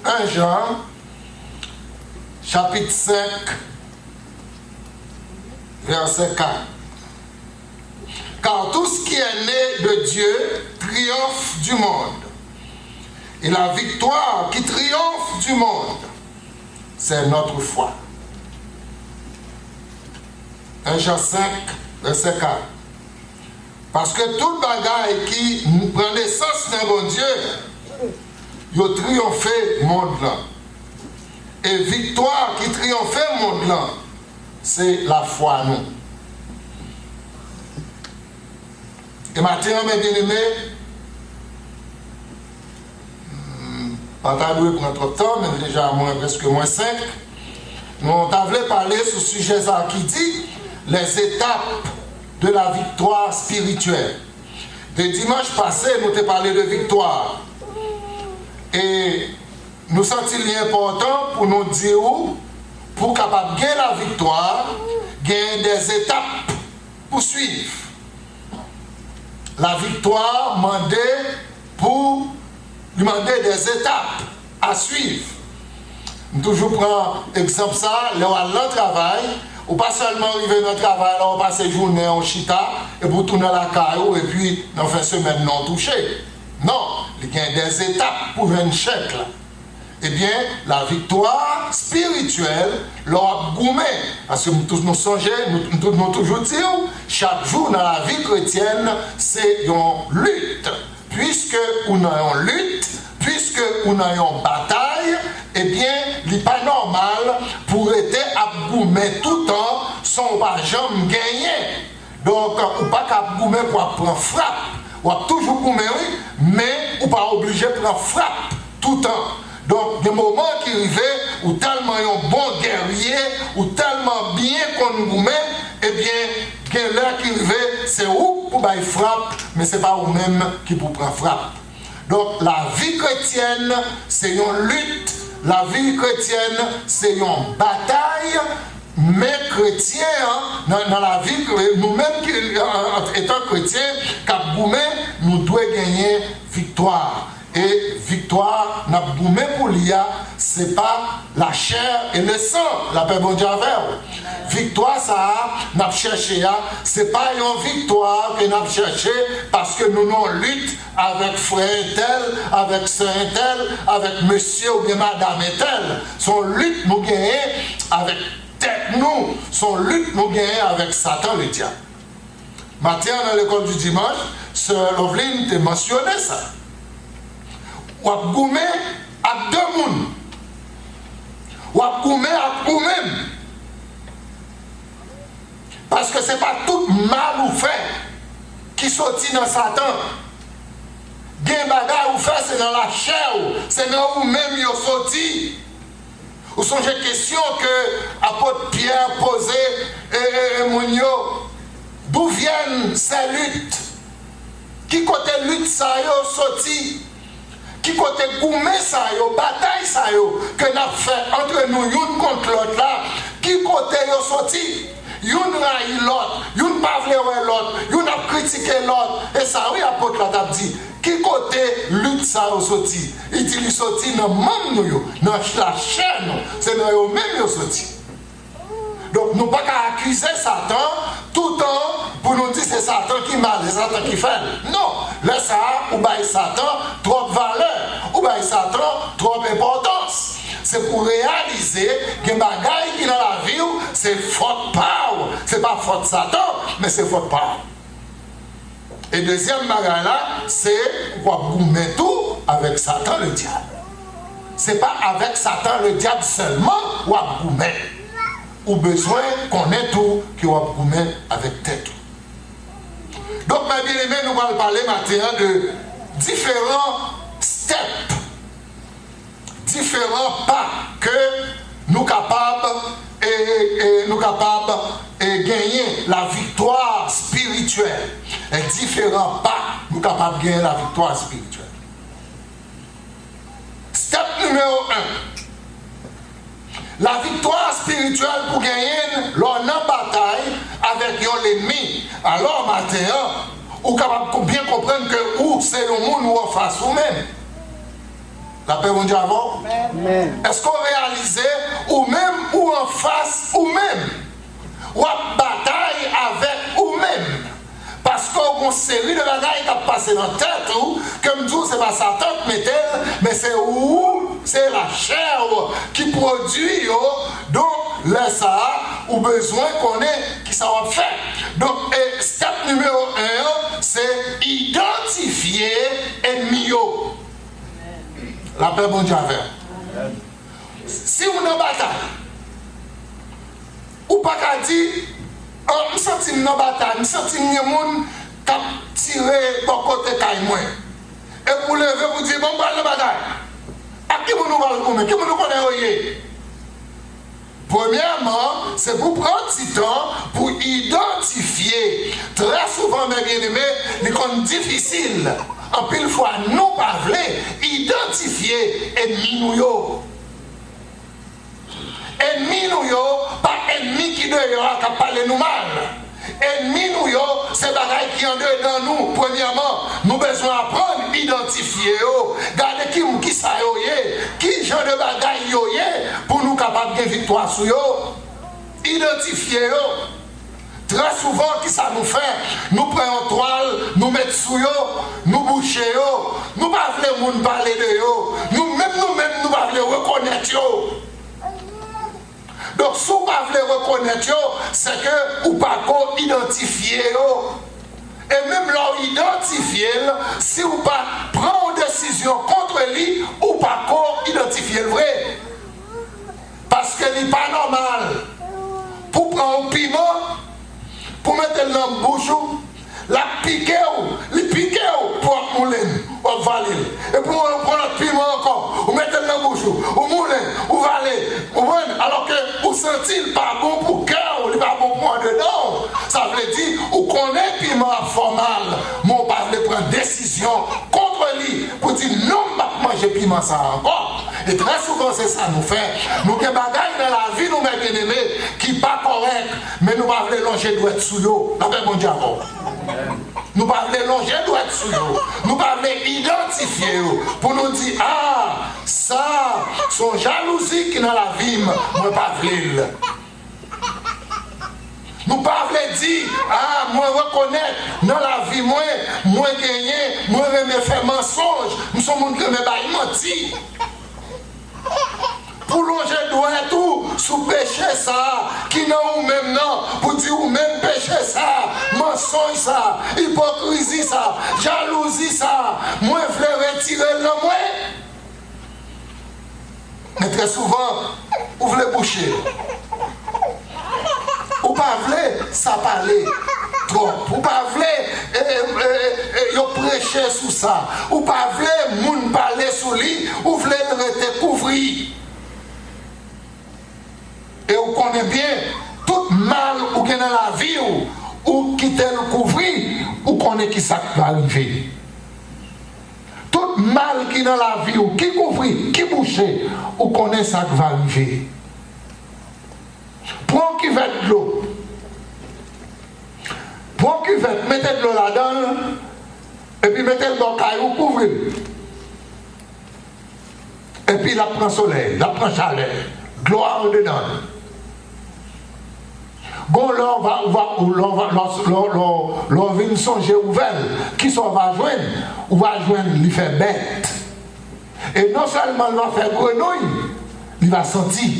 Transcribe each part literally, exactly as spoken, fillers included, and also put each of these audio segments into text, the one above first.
Un Jean, chapitre cinq, verset quatre. Car tout ce qui est né de Dieu triomphe du monde. Et la victoire qui triomphe du monde, c'est notre foi. Un Jean cinq, verset quatre. Paske tout bagay ki pran nesans nan Bondye, yo triyonfe mond lan. E viktwa ki triyonfe mond lan, se lafwa nou. E maten an, men byeneme, m pa ta dwe pran twòp tan, men deja mwen prèske mwen senk. Nou ta vle pale sou sijè sa a ki di les étapes de la victoire spirituelle. De dimanch pase, nou te pale de viktwa. E nou santi li enpòtan pou nou di w, pou w kapab gen laviktwa, gen des étapes pou swiv. Laviktwa mande pou, li mande des étapes à suivre. M toujou pran egzanp sa, lè w al nan travay, ou pa sèlman rive nan travay la, ou pase jounen an ou chita, epi w tounen lakay ou, epi nan fen semèn nan ou touche. Non, li gen des étapes pou jwenn chèk la. Ebyen, laviktwa espirityèl, lè w ap goumen, paske m tou-, nou sonje, nou, nou, nou toujou di w, chak jou nan lavi kretyèn, se yon lit. Piske ou nan yon lit, piske ou nan yon batay, ebyen, li pa nòmal pou w rete ap goumen toutan san w pa janm genyen. Donk, ou pa ka ap goumen pou w ap pran frap. W ap toujou goumen, wi, men ou pa oblije pran frap toutan. Donk, gen moman ki rive, ou tèlman yon bon gèrye, ou tèlman byen konn goumen, ebyen, gen lè ki rive, se ou k pou bay frap, men se pa ou menm ki pou pran frap. Donk, lavi kretyèn, se yon lit, lavi kretyèn, se yon batay, men kretyen an, nan, nan lavi, nou menm ki, an, an, etan kretyen, k ap goumen, nou dwe genyen viktwa. E viktwa n ap goumen pou li a, se pa la chair et le sang, lapè Bondye avè w. Viktwa sa a n ap chèche a, se pa yon viktwa ke n ap chèche paske nou nan yon lit avèk frè entèl, avèk sè entèl, avèk mesye oubyen madanm entèl. Se yon lit nou genyen avèk tèt nou, se yon lit nou genyen avèk Satan, ledyab. Maten an, nan lekòl di dimanch, sè Loveline te mansyone sa. W ap goumen ak de moun. W ap goumen ak ou menm. Paske se pa tout mal ou fè ki soti nan Satan. Gen bagay ou fè, se nan lachè w, se nan ou menm yo soti. Ou sonje kesyon ke apot Pyè poze, e, e, e, moun yo, d'où viennent ces luttes? Ki kote lit sa yo soti? Ki kote goumen sa yo, batay sa yo ke n ap fè antre nou youn kont lòt la, ki kote yo soti? Youn rayi lòt, youn pa vle wè lòt, youn ap kritike lòt. E sa wi apot la t ap di. Ki kote lit sa yo soti? Li di li soti nan manm nou yo, nan lachè nou. Se nan yo menm yo soti. Donk, nou pa ka akize Satan toutan pou nou di se Satan ki mal, se Satan ki fè l. Non, lè sa a, ou bay Satan twòp valè, ou bay Satan twòp enpòtans. Se pou w reyalize, gen bagay ki nan lavi w, se fòt pa w, se pa fòt Satan, men se fòt pa w. E dezyèm bagay la, se w ap goumen tou avèk Satan ledyab. Se pa avèk Satan ledyab sèlman w ap goumen. Ou bezwen konnen tou ke w ap goumen avèk tèt ou. Donk, mè byeneme, nou pral pale maten an de diferan stèp, diferan pa ke nou kapab, e, e, nou kapab, e, genyen laviktwa espirityèl. E diferan pa nou kapab genyen laviktwa espirityèl. Stèp nimewo en. Laviktwa espirityèl pou genyen l lè w nan batay avèk yon lènmi. Alò, maten an, ou kapab kon-, byen konprann ke ou se yon moun ou anfas ou menm. Lapè Bondye avè w. Amèn. Èske w reyalize ou menm ou anfas ou menm? W ap batay avèk ou menm. Paske w gon seri de bagay k ap pase nan tèt ou, ke m di w se pa Satan k mete l, men se ou, se lachè w ki pwodui yo. Donk, lè sa a, ou bezwen konnen kisa w ap fè. Donk, e stèp nimewo en an, se idantifye ènmi yo. Lapè Bondye avè w. Si w nan batay, ou pa ka di, "An, m santi m nan batay, m santi m gen moun k ap tire bò kote kay mwen." Epi w leve pou di, "Bon, m pral nan batay." Ak ki moun ou pral goumen? Ki moun ou konnen yo ye? Premyèman, se pou pran ti tan pou idantifye. Trè souvan, mè byeneme, li konn difisil. Anpil fwa, nou pa vle idantifye ènmi nou yo. Ènmi nou yo pa ènmi ki deyò a k ap pale nou mal. Ènmi nou yo se bagay ki andedan nou. Premyèman, nou bezwen aprann idantifye yo. Gade ki, kisa yo ye, ki jan de bagay yo ye, pou nou kapab gen viktwa sou yo. Idantifye yo. Trè souvan, kisa nou fè? Nou pran yon twal, nou met sou yo, nou bouche yo. Nou pa vle moun pale de yo. Nou menm, nou menm, nou pa vle rekonèt yo. Donk, si w pa vle rekonèt yo, se ke ou pa ko idantifye yo. E menm lè w idantifye l, si w pa pran yon desizyon kont li, ou pa ko idantifye l vre. Paske li pa nòmal pou w pran yon piman, pou w mete l nan bouch ou, l ap pike w, li pike w, pou w ap moulen, w ap vale l. Epi w pran lòt piman ankò, ou mete l nan bouch ou, ou moulen, ou vale, ou konprann? Alòske ou santi l pa bon pou kè w, li pa bon pou andedan w. Sa vle di, ou konnen piman ap fè w mal, men w pa vle pran desizyon kont li pou di, "Non, m p ap manje piman sa a ankò." E trè souvan, se sa nou fè. Nou gen bagay nan lavi nou, mè byeneme, ki pa kòrèk, men nou pa vle lonje dwèt sou yo. Lapè Bondye avè w. Nou pa vle lonje dwèt sou yo. Nou pa vle idantifye yo pou nou di, "A, sa, se yon jalouzi ki nan lavi m, mwen pa vle l." Nou pa vle di, "A, mwen rekonèt nan lavi mwen, mwen genyen, mwen renmen fè mansonj, m se yon moun ki renmen bay manti." Pou lonje dwèt ou sou peche sa a ki nan ou menm nan, pou di ou menm peche sa a, mansonj sa a, ipokrizi sa a, jalouzi sa a, mwen vle retire l nan mwen. Men trè souvan, ou vle bouche. Ou pa vle sa pale twòp. Ou pa vle, e, e, e, e, yo preche sou sa. Ou pa vle moun pale sou li. Ou vle l rete kouvri. E ou konnen byen, tout mal ou gen nan lavi w, ou kite l kouvri, ou konnen ki sa k va rive. Tout mal ki nan lavi w, ki kouvri, ki bouche, ou konnen sa k va rive. Pran yon kivèt dlo. Pran yon kivèt, mete dlo ladan l, epi mete l bò kay ou, kouvri l. Epi l ap pran solèy, l ap pran chalè, dlo a andedan l. Gon lè w va, w va, w, lè w va, lè w, lè w, lè w, lè w vin sonje ouvè l, kisa w va jwenn? Ou va jwenn li fè bèt. E non sèlman l va fè grenouy, li va santi.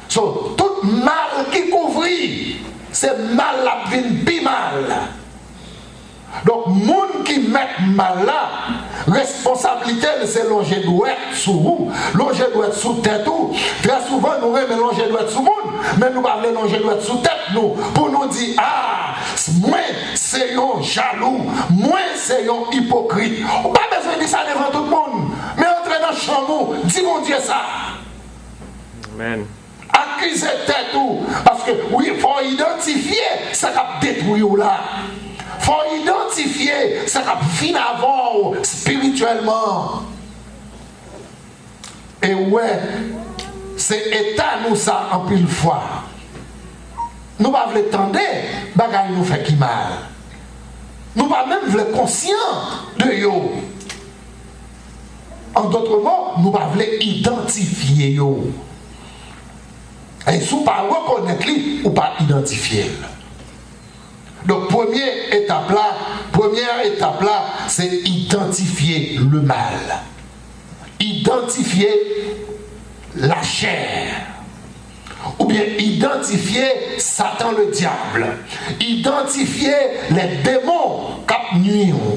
So, tout mal ki kouvri, se mal l ap vin pi mal. Donk, moun ki mèt mal la, responsablite l se lonje dwèt sou ou, lonje dwèt sou tèt ou. Trè souvan, nou renmen lonje dwèt sou moun, men nou pa vle lonje dwèt sou tèt nou, pou nou di, "A, mwen se yon jalou, mwen se yon ipokrit." Ou pa bezwen di sa devan tout moun, men antre nan chanm ou, di Bondye sa. Amèn. Akize tèt ou, paske, wi, fò w idantifye sa k ap detwi w la. Fò w idantifye sa k ap vin avè w espirityèlman. E w wè, se eta nou sa anpil fwa. Nou pa vle tande bagay nou fè ki mal. Nou pa menm vle konsyan de yo. An dòt mo, nou pa vle idantifye yo. E si w pa rekonèt li, ou pa idantifye l. Donk, premye etap la, premyè etap la, se idantifye le mal. Idantifye lachè. Oubyen idantifye Satan Ledyab. Idantifye lè demon k ap nui w.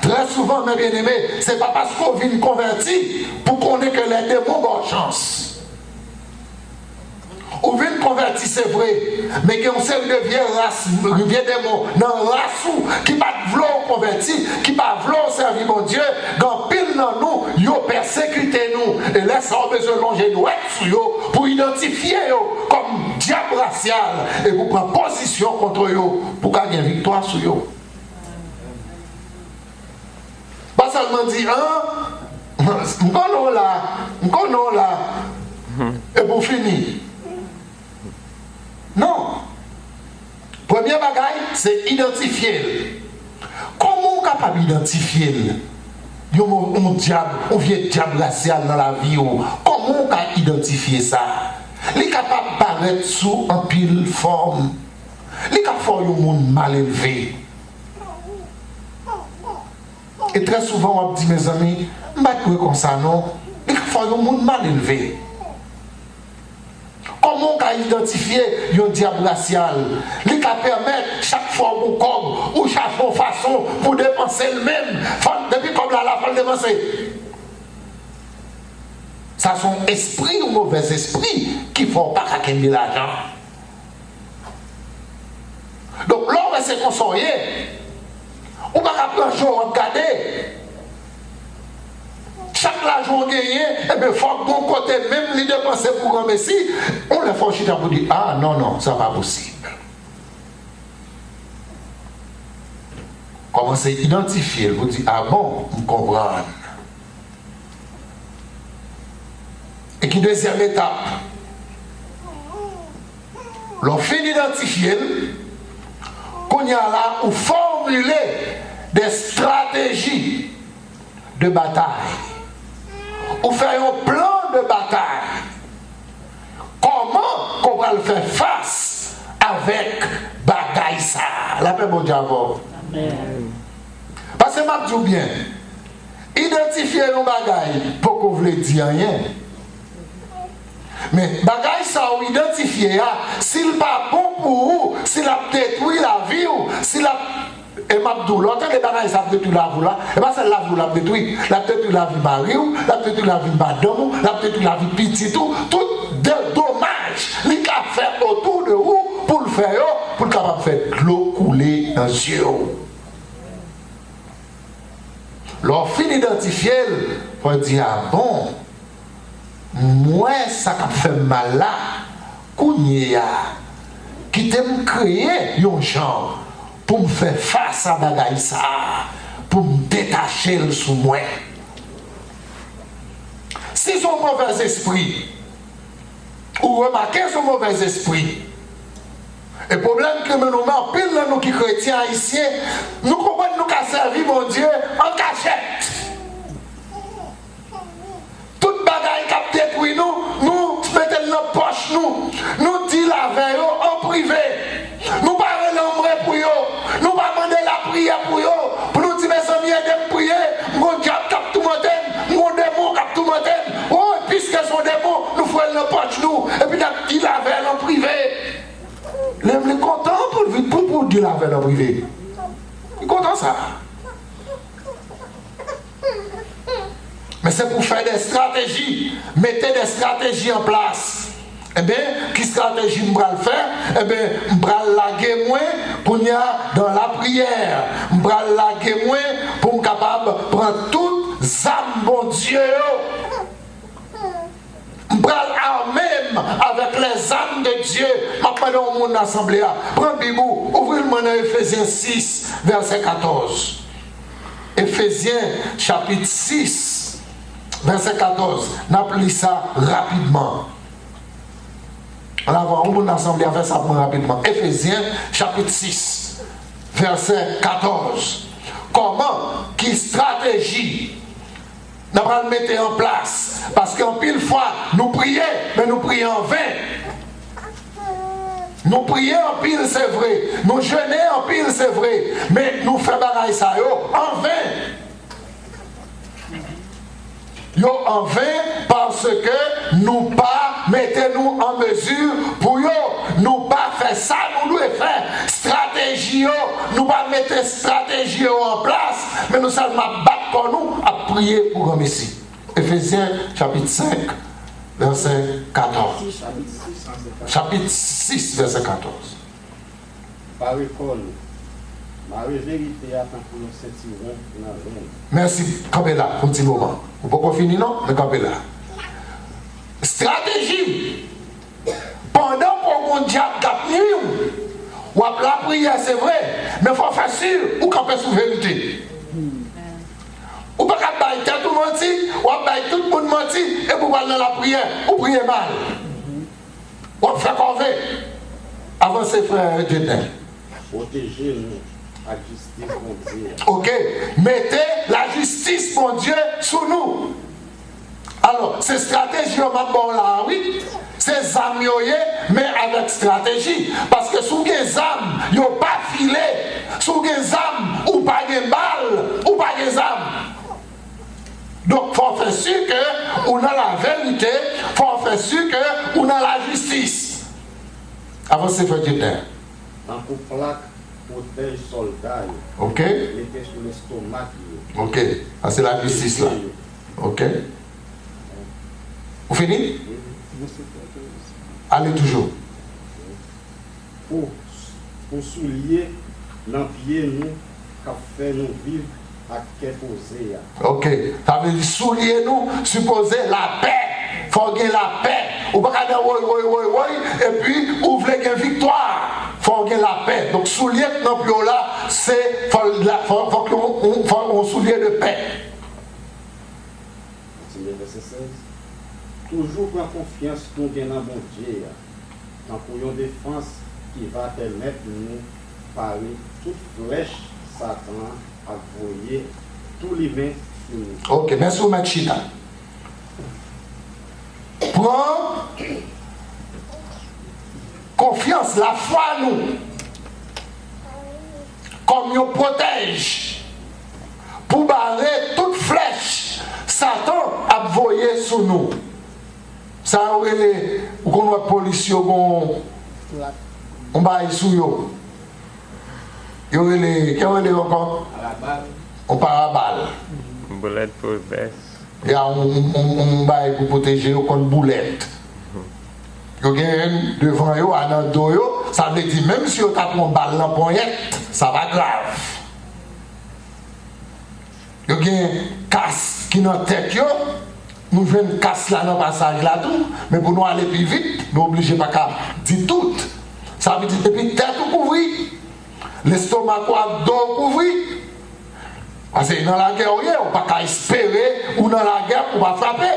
Trè souvan, mè byeneme, se pa paske w vin konvèti pou konnen ke lè demon ba w chans. Ou vin konvèti, se vre, men gen yon seri de vye ras, vye demon nan ras ou ki pa t vle w konvèti, ki pa vle w sèvi Bondye. Gen anpil nan nou, yo pèsekite nou. E lè sa a, w bezwen lonje dwèt sou yo pou idantifye yo kòm dyab rasyal e pou pran pozisyon kont yo, pou w ka gen viktwa sou yo. Pa sèlman di, an, m konnen w la, m konnen w la, epi w fini. Non. Premye bagay, se idantifye l. Kòman w kapab idantifye l? Yon mo-, yon dyab, yon vye dyab rasyal nan lavi w. Kòman w ka idantifye sa? Li kapab parèt sou anpil fòm. Li ka fè w yon moun malelve. E trè souvan w ap di, mezanmi, m pa t dwe konsa non. Li ka fè w yon moun malelve. Kòman w ka idantifye yon dyab rasyal? Li ka pèmèt chak fwa w gon kòb, ou chache yon fason pou depanse l menm. Fò l, depi kòb la la, fò l depanse. Sa se yon espri, yon movèz espri ki fè w pa ka kenbe lajan. Donk, lè w wè se konsa w ye, ou pa ka pran je w ap gade. Chak lajan w genyen, ebyen, fòk gon kote menm li depanse pou granmesi. Yon lè fò w chita pou di, a, non, non, sa pa posib. Kòmanse idantifye l pou di, a bon, m konprann. E ki dezyèm etap? Lè w fin idantifye l, kounye a la, ou fòmile de estrateji de batay. Ou fè yon plan de batay. Kòman ke w pral fè fas avèk bagay sa a? Lapè Bondye avè w. Amèn. Paske m ap di w byen, idantifye yon bagay poko vle di anyen. Men bagay sa w idantifye a, si l pa bon pou ou, si l ap detwi lavi w, si l ap, e m ap di w, lè w tande bagay sa ap detwi lavi w la, e pa sèl lavi w l ap detwi, l ap detwi lavi mari w, l ap detwi lavi madanm ou, l ap detwi lavi pitit ou, tout de domaj li ka fè otou de ou pou l fè yo, pou l kapab fè dlo koule nan zye w. Lè w fin idantifye l, fò w di, a bon, m wè sa k ap fè m mal la, kounye a, kite m kreye yon jan pou m fè fas a bagay sa a, pou m detache l sou mwen. Si se yon movèzespri, ou remake se yon movèzespri. E pwoblèm ke nou, men anpil nan nou ki kretyen ayisyen, nou konprann nou ka sèvi Bondye an kachèt. Tout bagay k ap detwi nou, nou mete l nan pòch nou. Nou dil avè yo an prive. Nou pa rele anmwe pou yo. Nou pa mande lapriyè pou yo. Pou nou di, mezanmi, ede m priye. M gon dyab k ap toumante m. M gon demon k ap toumante m. O, piske se yon demon, nou foure l nan pòch nou. Epi n ap dil avè l an prive. Li menm li kontan pou l vin pou, pou dil avè l an prive. Li kontan sa. Men se pou fè de estrateji, mete de estrateji an plas. Enben, ki estrateji m pral fè? Enben, m pral lage mwen kounye a dan lapriyè. M pral lage mwen pou m kapab pran tout zam Bondye yo. M pral ame m avèk lèzam de Dye. M ap mande yon moun nan asanble a, pran Bib ou, ouvri l mwen nan Efezyen sis, vèsè katòz. Efezyen, chapit sis, vèsè katòz. N ap li sa rapidman. Ann avan, yon moun nan asanble a fè sa pou mwen rapidman. Efezyen, chapit sis, vèsè katòz. Kòman Ki estrateji n ap al mete an plas? Paske anpil fwa, nou priye, men nou priye anven. Nou priye anpil, se vre. Nou jene anpil, se vre. Men nou fè bagay sa yo anven. Yo anven paske nou pa mete nou an mezi pou yo. Nou pa fè sa nou dwe fè. Estrateji yo, nou pa mete estrateji yo an plas, men nou sèlman ap bat kò nou, ap priye pou granmesi. Efezyen, chapit senk, vèsè katòz. Chapit sis, vèsè katòz. Pare kò nou. Mare verite a tankou yon sentiwon nan ren nou. Mèsi. Kanpe la pou ti moman. Ou poko fini non, men kanpe la. Estrateji. Pandan w gon dyab k ap nwi w, w ap lapriyè, se vre, men fò w fè si ou kanpe sou verite. Ou pa ka bay tèt ou manti, w ap bay tout moun manti, epi w pral nan lapriyè, ou priye mal. W ap fè kòve. Avanse, frè Dieudonné. Pwoteje nou ak jistis Bondye a. Oke, mete lajistis Bondye sou nou. Alò, se estrateji yo m ap ba w la a, wi. Se zam yo ye, men avèk estrateji. Paske si w gen zam, yo pa file. Si w gen zam, ou pa gen bal, ou pa gen zam. Donk, fò w fè si ke ou nan laverite, fò w fè si ke ou nan lajistis. Avanse, frè Dieudonné. Tankou plak pwotèj sòlda yo. Oke. Mete sou lestomak yo. Oke. Sa se lajistis la. Oke. Ou fini? Ale toujou. Pou, pou soulye nan pye nou k ap fè nou viv ak kè poze a. Oke. Sa vle di soulye nou sipoze lapè. Fò gen lapè. Ou pa ka nan woy, woy, woy, woy, epi ou vle gen viktwa. Fò gen lapè. Donk, soulye k nan pye w la, se, fò, la, fò, fò ke yon, yon, fò yon soulye de pè. Kontinye vèsè sèz. Toujou pran konfyans nou gen nan Bondye a, tankou yon defans ki va pèmèt nou pare tout flèch Satan ap voye toulimen sou nou. Oke, mèsi, ou mèt chita. Pran konfyans, lafwa nou kòm yon pwotèj pou bare tout flèch Satan ap voye sou nou. Sa yo rele, ou konn wè polis yo gon yon bagay sou yo. Yo rele, kè yo rele yo ankò? Parabal. Yon parabal. Bulletproof vest. Ya, yon, yon, yon, yon bagay pou pwoteje yo kont boulèt. Yo gen devan yo, a nan do yo, sa vle di menm si yo ta pran bal nan ponyèt, sa pa grav. Yo gen kas ki nan tèt yo, nou jwenn kas la nan pasaj la tou, men pou nou ale pi vit, nou oblije pa ka di tout. Sa vle di depi tèt ou kouvri, lestomak ou ak do w kouvri. Paske nan lagè ou ye, ou pa ka espere ou nan lagè pou w pa frape.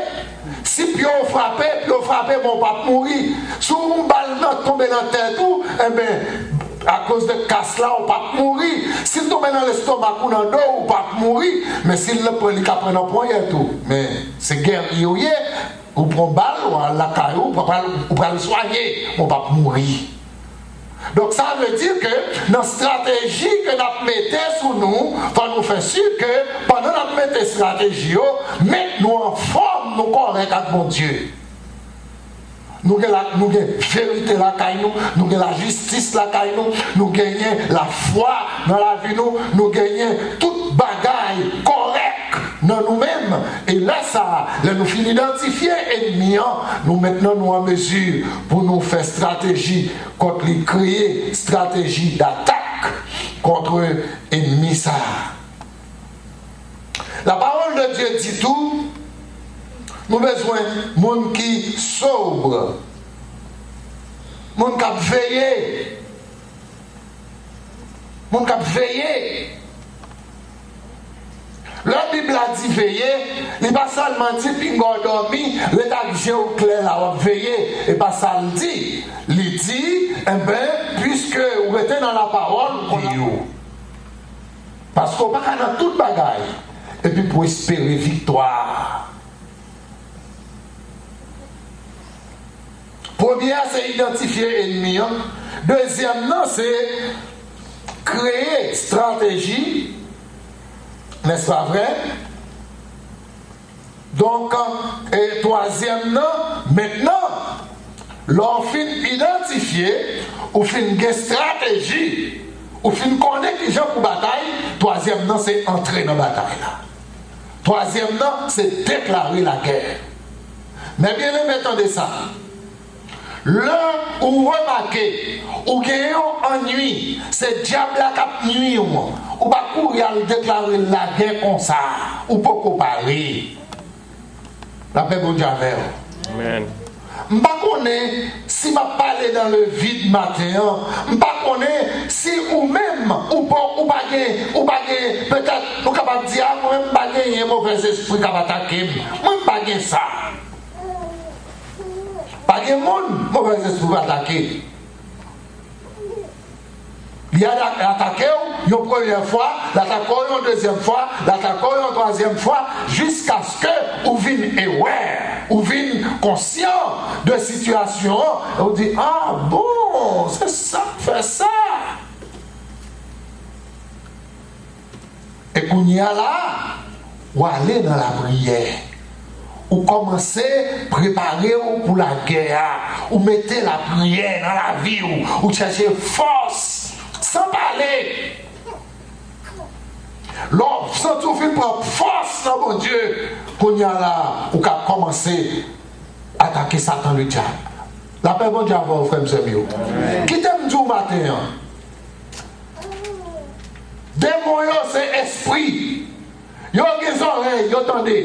Si pye w frape, pye w frape, men w p ap mouri. Si yon bal nan tonbe nan tèt ou, enben, akoz de kas la, ou p ap mouri. Si l tonbe nan lestomak ou, nan do w, ou p ap mouri. Men si l pran, li ka pran nan ponyèt ou. Men se gèrye w ye, ou pran bal, ou al lakay ou, ou pral, ou pral swanye, men w p ap mouri. Donk, sa vle di ke nan estrateji ke n ap mete sou nou, fò nou fè si ke pandan n ap mete estrateji yo, men nou anfòm, nou kòrèk ak Bondye. Nou gen la, nou gen verite lakay nou, nou gen lajistis lakay nou, nou genyen lafwa nan lavi nou, nou genyen tout bagay kòrèk nan nou menm. E lè sa a, lè nou fin idantifye ènmi an, nou mentnan nou an mezi pou nou fè estrateji kont li, kreye estrateji datak kont ènmi sa a. La parole de Dieu di tou, nou bezwen moun ki sobre, moun k ap veye, moun k ap veye. Lè Bib la di veye, li pa sèlman di pinga w dòmi, ret ak je w klè la w ap veye. E pa sa l di. Li di, enben, piske ou rete nan lapawòl, ou konnen yo. Paske w pa ka nan tout bagay epi pou w espere viktwa. Premye a se idantifye ènmi an. Dezyèm nan se kreye estrateji, nèspa vre? Donk, e twazyèm nan, mentnan, lè w fin idantifye, ou fin gen estrateji, ou fin konnen kijan pou batay, twazyèm nan se antre nan batay la. Twazyèm nan se deklare lagè. Men byeneme, tande sa. Lè ou remake ou gen yon annwi, se dyab la k ap nwi w, ou pa kouri al deklare l lagè konsa, ou poko pare. Lapè Bondye avè w. Amèn. M pa konnen si m ap pale dans le vide maten an. M pa konnen si ou menm, ou pa, ou pa gen, ou pa gen, petèt, nou kapab di, a, mwen menm m pa genyen movèzespri k ap atake m. Mwen m pa gen sa. Pa gen moun movèzespri pa atake. Li a-, atake w yon premyè fwa, l atake w yon dezyèm fwa, l atake w yon twazyèm fwa, jiskaske ou vin aware, ou vin konsyan de sitiyasyon an, e ou di, a bon, se sa k fè sa. E kounye a la, w ale nan lapriyè. Ou kòmanse prepare w pou lagè a. Ou mete lapriyè nan lavi w. Ou chèche fòs san pale. Lè w santi w fin pran fòs nan Bondye, kounye a la, ou ka kòmanse atake Satan, ledyab. Lapè Bondye avè w, frè m, sè m yo. Kite m di w maten an, demon yo se espri. Yo gen zòrèy, yo tande.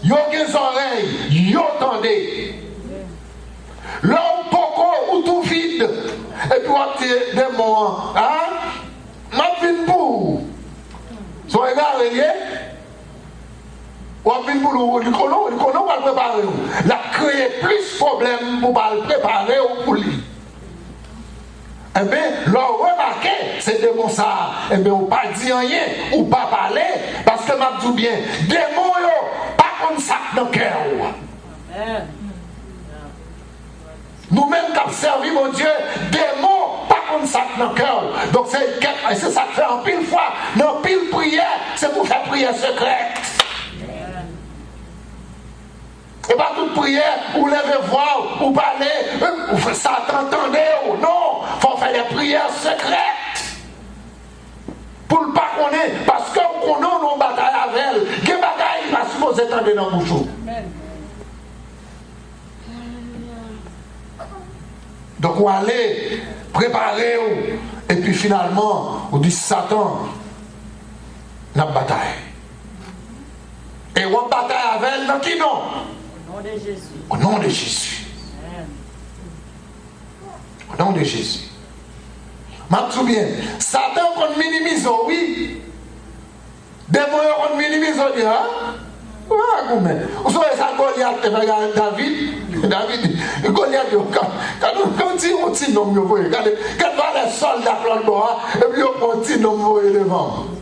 Yo gen zòrèy, yo tande. Lè w poko, ou tou vid, epi w ap di demon an, a, m ap vin pou ou. Se yon egare l ye. W ap vin pou li, li konnen, li konnen w al prepare w. L ap kreye plis pwoblèm pou w pa al prepare w pou li. Enben, lè w remake se demon sa a, enben, ou pa di anyen, ou pa pale, paske m ap di w byen, demon yo pa konn sa k nan kè w. Nou menm k ap sèvi Bondye, demon pa konn sa k nan kè w. Donk, se kèk, se sa k fè anpil fwa, nan anpil priyè, se pou fè priyè sekrè. E pa tout priyè, ou leve vwa w, ou pale, ou fè Satan tande w. Non, fò w fè de priyè sekrè. Pou l pa konnen, paske w konnen w nan yon batay avè l. Gen bagay li pa sipoze tande nan bouch ou. Donk, ou ale, prepare w, epi finalman, ou di, Satan, n ap batay. E w ap batay avè l nan ki non? Au nom de Jésus. Au nom de Jésus. Amèn. Au nom de Jésus. M ap di w byen, Satan konn minimize w, wi. Demon yo konn minimize w, di, a? Wa, goumen. Ou sonje sa Golyat te fè David? David, Golyat yo, gade, gade yon ti, yon ti nonm yo voye. Gade, gade valè sòlda k lòt bò a, epi yo pran yon ti nonm voye devan.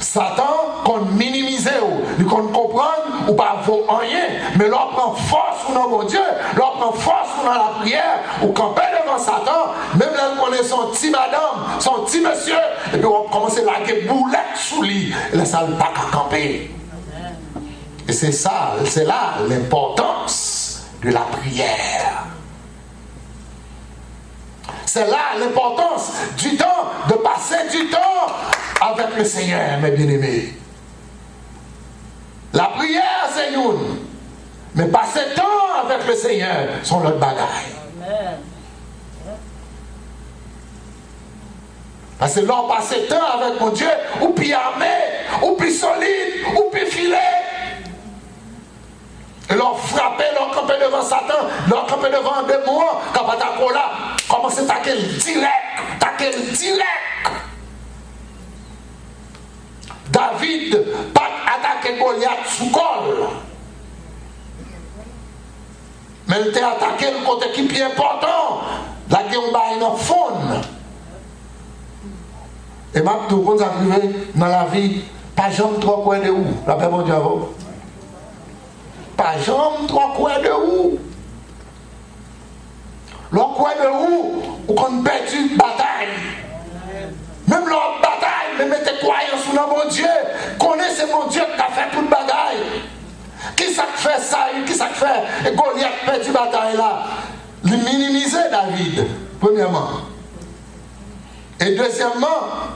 Satan konn minimize w, li konn konprann ou pa vo anyen, men lè w pran fòs ou nan Bondye, lè w pran fòs ou nan lapriyè, ou kanpe devan Satan, menm lè l konnen se yon ti madanm, se yon ti mesye, epi w ap kòmanse lage boulèt sou li, lè sa l pa ka kanpe. E se sa, se la lenpòtans de lapriyè. C'est là l'importance du temps, de passer du temps avec le Seigneur, mes bien-aimés. Lapriyè se youn, men pase tan avèk Leseyè se yon lòt bagay. Amèn. Paske lè w pase tan avèk Bondye, ou pi ame, ou pi solid, ou pi file. E lè w frape, lè w kanpe devan Satan, lè w kanpe devan demon an k ap atake w la, kòmanse take l dirèk, take l dirèk. David pa t atake Golyat sou kò l, men l te atake l kote ki pi enpòtan Lage yon bagay nan fon. E m ap di w, konn sa k rive nan lavi, pa janm twò kwè de ou. Lapè Bondye avè w. Pa janm twò kwè de ou. Lè w kwè de ou, ou konn pèdi batay. Menm lè w ap batay, men mete kwayans ou nan Bondye. Konnen se Bondye k ka fè tout bagay. Kisa k fè Sayil, kisa k fè Golyat pèdi batay la? Li minimize David, premyèman. E dezyèmman,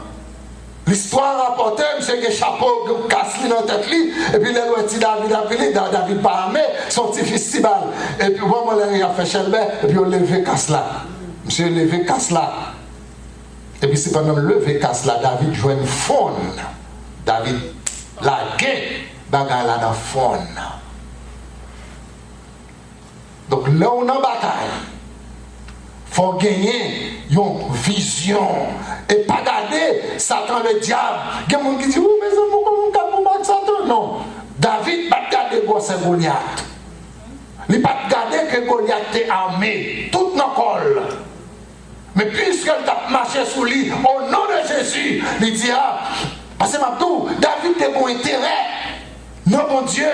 listwa rapòte, misye gen chapo, gen kas li nan tèt li, epi lè l wè ti David ap vini, Da-, David pa ame, se yon ti fistibal. Epi, bon, mwen lè y ap fè chèlbè, epi yo leve kas la. Misye leve kas la. Epi se pandan l leve kas la, David jwenn fon. David lage bagay la nan fon. Donk, lè w nan batay, fò w genyen yon vizyon. E pa gade Satan ledyab. Gen moun ki di, "Wi, mezanmi, ou konn moun k ap konba ak Satan?" Non. David pa t gade gwosè Golyat. Li pa t gade ke Golyat te ame, tout nan kò l. Men piske l t ap mache sou li, o non de Jezi, li di, "A, paske m ap di w, David te gen yon enterè nan Bondye."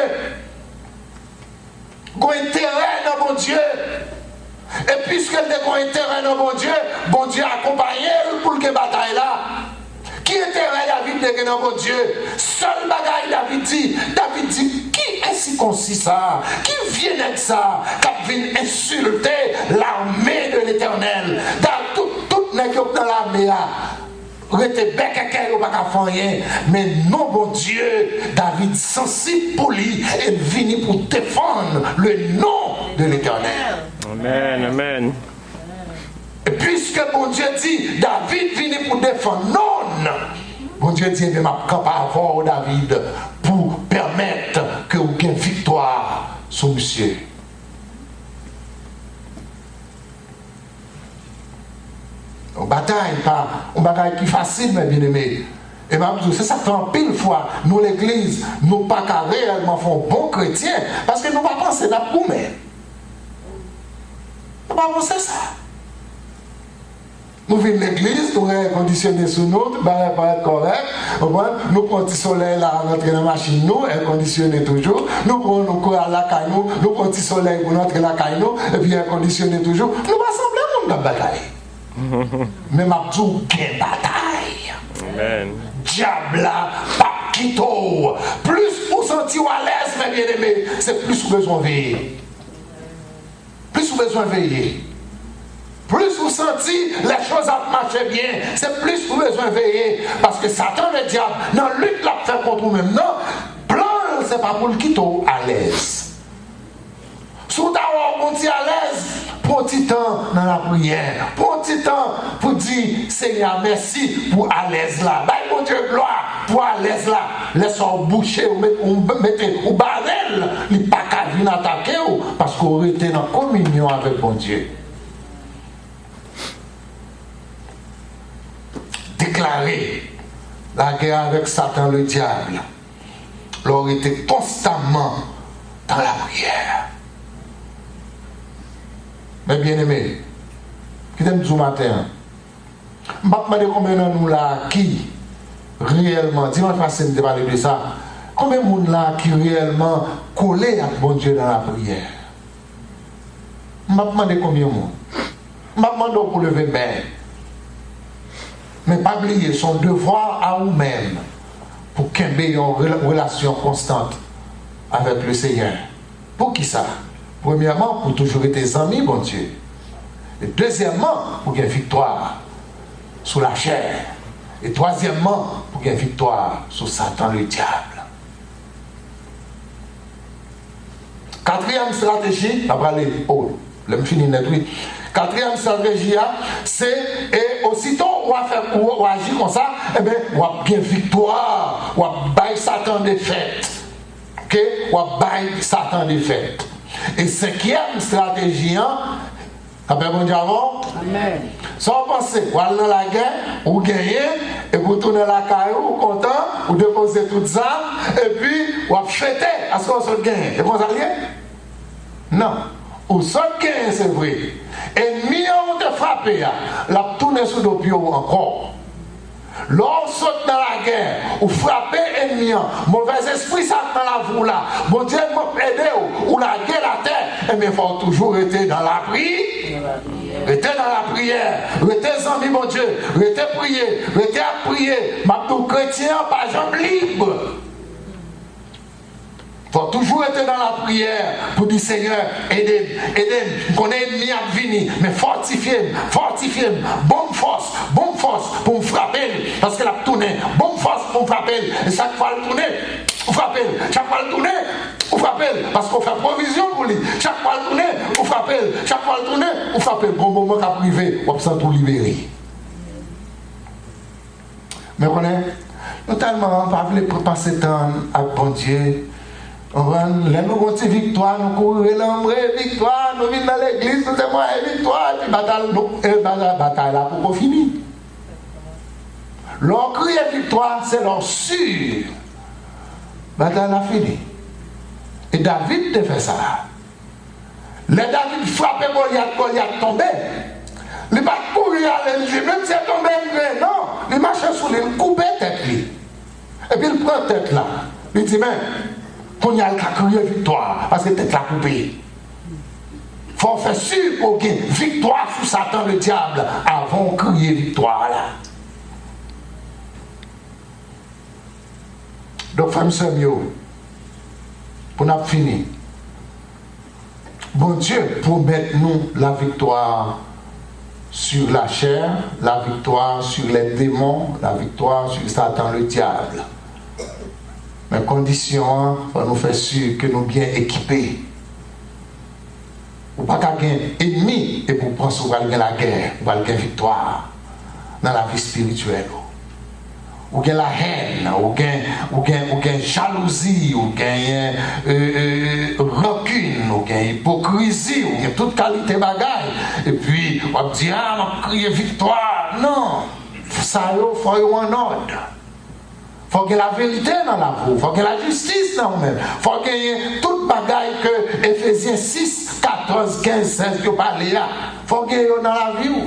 Gen enterè nan Bondye. E piske l te gen enterè nan Bondye, Bondye akonpaye l pou l gen batay la. Ki enterè David te gen nan Bondye? Sèl bagay David di, David di, "Ki ensikonsi sa a? Ki vye nèg sa a k ap vin ensilte lame de Letènèl?" Da-, tout, tout nèg yo k nan lame a, rete bèkèkè, yo pa ka fè anyen. Men non Bondye, David sansib pou li, e l vini pou defann le non de Letènèl. Amèn, amèn. E piske Bondye di, David vini pou defann non l, Bondye di, "Ebyen, m ap kanpe avè w, David, pou pèmèt ke w gen viktwa sou misye." Yon batay pa yon bagay ki fasil, men byeneme. E m ap di w, se sa k fè anpil fwa, nou legliz, nou pa ka reyèlman fè yon bon kretyen, paske nou pa panse n ap goumen. Nou pa panse sa. Nou vin legliz, nou gen èkondisyone sou nou, tout bagay parèt kòrèk, konprann? Nou pran ti solèy la, rantre nan machin nou, èkondisyone toujou. Nou pran, nou kouri al lakay nou, nou pran ti solèy pou n antre lakay nou, epi èkondisyone toujou. Nou pa sanble moun k ap batay. Men m ap di w, gen batay. Amèn. Dyab la p ap kite w. Plis ou santi w alèz, men byeneme, se plis ou bezwen veye. Plis ou bezwen veye. Plis ou santi lè choz ap mache byen, se plis ou bezwen veye. Paske Satan ledyab, nan lit l ap fè kont ou menm nan, plan l se pa pou l kite w alèz. Si w ta wè w gon ti alèz, pran ti tan nan lapriyè. Pran ti tan pou di Senyè mèsi pou alèz la. Bay Bondye glwa pou alèz la. Lè sa w bouche, ou met-, ou mete, ou bare l, li pa ka vin atake w, paske w rete nan kominyon avèk Bondye. Deklare lagè avèk Satan ledyab. Lè w rete konstamman dan lapriyè. Men byeneme, kite m di w maten an, m p ap mande konbyen nan nou la a ki reyèlman, dimanch pase m te pale de sa, konbyen moun la a ki reyèlman kole ak Bondye nan lapriyè? M p ap mande konbyen moun. M p ap mande w pou leve men. Men pa bliye, se yon devwa a ou menm pou kenbe yon rela-, relasyon konstant avèk le Senyè. Poukisa? Premyèman, pou toujou rete zanmi Bondye. E dezyèmman, pou gen viktwa sou lachè. E twazyèmman, pou gen viktwa sou Satan ledyab. Katriyèm estrateji, n a prale, o, lè m fini nèt, wi. Katriyèm estrateji a, se, e osito w a fè, w, w aji konsa, enben, w ap gen viktwa, w ap bay Satan defèt. Oke? W ap bay Satan defèt. E senkyèm estrateji an, Lapè Bondye avè w. Amèn. Sa w panse? W al nan lagè, ou genyen, epi w tounen lakay ou, ou kontan, ou depoze tout zam, epi w ap fete, paske w sot genyen. E konsa l ye? Non. Ou sot genyen, se vre. Ènmi an ou te frape a, l ap tounen sou do pye w ankò. Lè w sot nan lagè, ou frape ènmi an, movèzespri sa k nan lavi w la, Bondye ede w, ou lage l atè, ebyen, fò w toujou rete nan lapri-, rete nan lapriyè, rete zanmi Bondye, rete priye, rete ap priye. M ap di w, kretyen an pa janm lib. Fò w toujou rete nan lapriyè pou di, Senyè, ede m, ede m. M konnen ènmi ap vini, men fòtifye m, fòtifye m. Ban m fòs, ban m fòs pou m frape l, paske l ap tounen. Ban m fòs pou m frape l. E chak fwa l tounen, ou frape l. Chak fwa l tounen, ou frape l, paske w fè pwovizyon pou li. Chak fwa l tounen, ou frape l. Chak fwa l tounen, ou frape l. Gon moman k ap rive, w ap santi w libere. Men konnen, nou tèlman pa vle pr-, pase tan ak Bondye. Konprann? Lè nou gon ti viktwa, nou kouri rele anmwe, viktwa, nou vin nan legliz, nou temwaye viktwa, epi batay, nou, e, batay, batay la poko fini. Lè w kriye viktwa, se lè w si batay la fini. E David te fè sa. Lè David frape Golyat, Golyat tonbe. Li pa t kouri ale, li di, "Menm si l tonbe, m gen," non, li mache sou li, li koupe tèt li. Epi l pran tèt la. Li di, "Men, kounye a l ka kriye viktwa, paske tèt la koupe." Fò w fè si ke w gen viktwa sou Satan Ledyab avan w kriye viktwa a la. Donk, frè m, sè m yo, pou n ap fini, Bondye pwomèt nou la viktwa sur la chair, la victoire sur les démons, la victoire sur Satan le diable. Men kondisyon an, fò nou fè si ke nou byen ekipe. Ou pa ka gen ènmi epi w panse w pral gen lagè, w pral gen viktwa nan lavi espirityèl ou. Ou gen lahèn, ou gen, ou gen, ou gen jalouzi, ou genyen, e, e, rankin, ou gen ipokrizi, ou gen tout kalite bagay. Epi w ap di, "A, m ap kriye viktwa." Non, sa yo, fò yo annòd. Fò gen laverite nan lavi w, fò gen lajistis nan ou menm. Fò genyen tout bagay ke Efezyen sis, katòz, kenz, sèz yo pale a. Fò gen yo nan lavi w.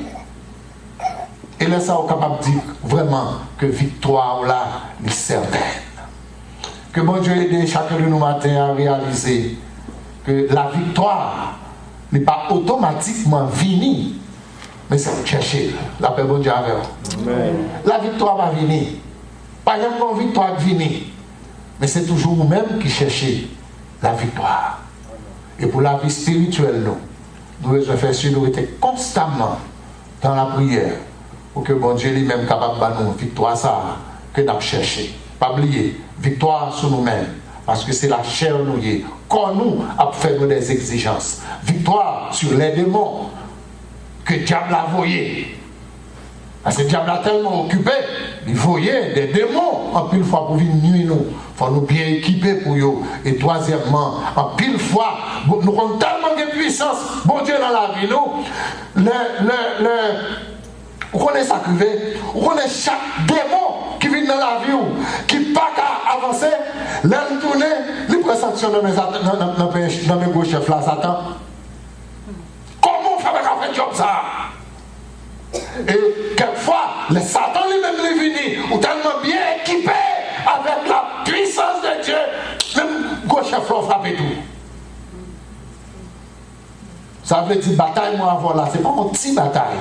E lè sa a, ou kapab di vrèman ke viktwa w la, li sètèn. Ke Bondye ede chak de nou maten an reyalize ke laviktwa, li pa otomatikman vini, men se pou chèche l. Lapè Bondye avè w. Amèn. Laviktwa pa vini. Pa janm gen yon viktwa k vini. Men se toujou ou menm ki chèche laviktwa. E pou lavi espirityèl nou, nou bezwen fè si nou rete konstamman dan lapriyè pou ke Bondye li menm kapab ban nou viktwa sa a ke n ap chèche. Pa bliye, viktwa sou nou menm, paske se lachè nou ye. Kò nou ap fè nou dèzegzijans. Viktwa sur les démons ke dyab la voye. Paske dyab la tèlman okipe, li voye de demon anpil fwa pou vin nwi nou. Fò nou byen ekipe pou yo. E twazyèmman, anpil fwa, bon, nou konn tèlman gen pwisans Bondye nan lavi nou, lè, lè, lè, ou konnen sa k rive, ou konnen chak demon ki vin nan lavi w, ki pa ka avanse, lè l tounen, li pran sanksyon nan men Sat-, nan, nan, nan men, nan men gwo chèf la, Satan. Kòman w fè pa ka fè djòb sa a? E kèk fwa, lè Satan li menm li vini, ou tèlman byen ekipe avèk la pwisans de Dye, menm gwo chèf la w frape tou. Sa vle di batay mwen avè w la, se pa yon ti batay.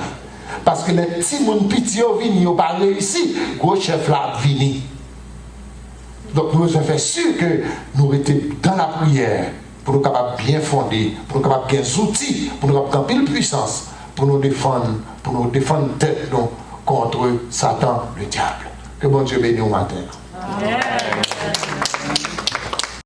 Paske lè timoun piti yo vini, yo pa reyisi, gwo chèf la ap vini. Donk, nou bezwen fè si ke nou rete dan lapriyè, pou nou kapab byen fonde, pou nou kapab gen zouti, pou nou kapab gen anpil pwisans, pou nou defann, pou nou defann tèt nou kont Satan, le diable. Ke Bondye beni w maten an. Amèn.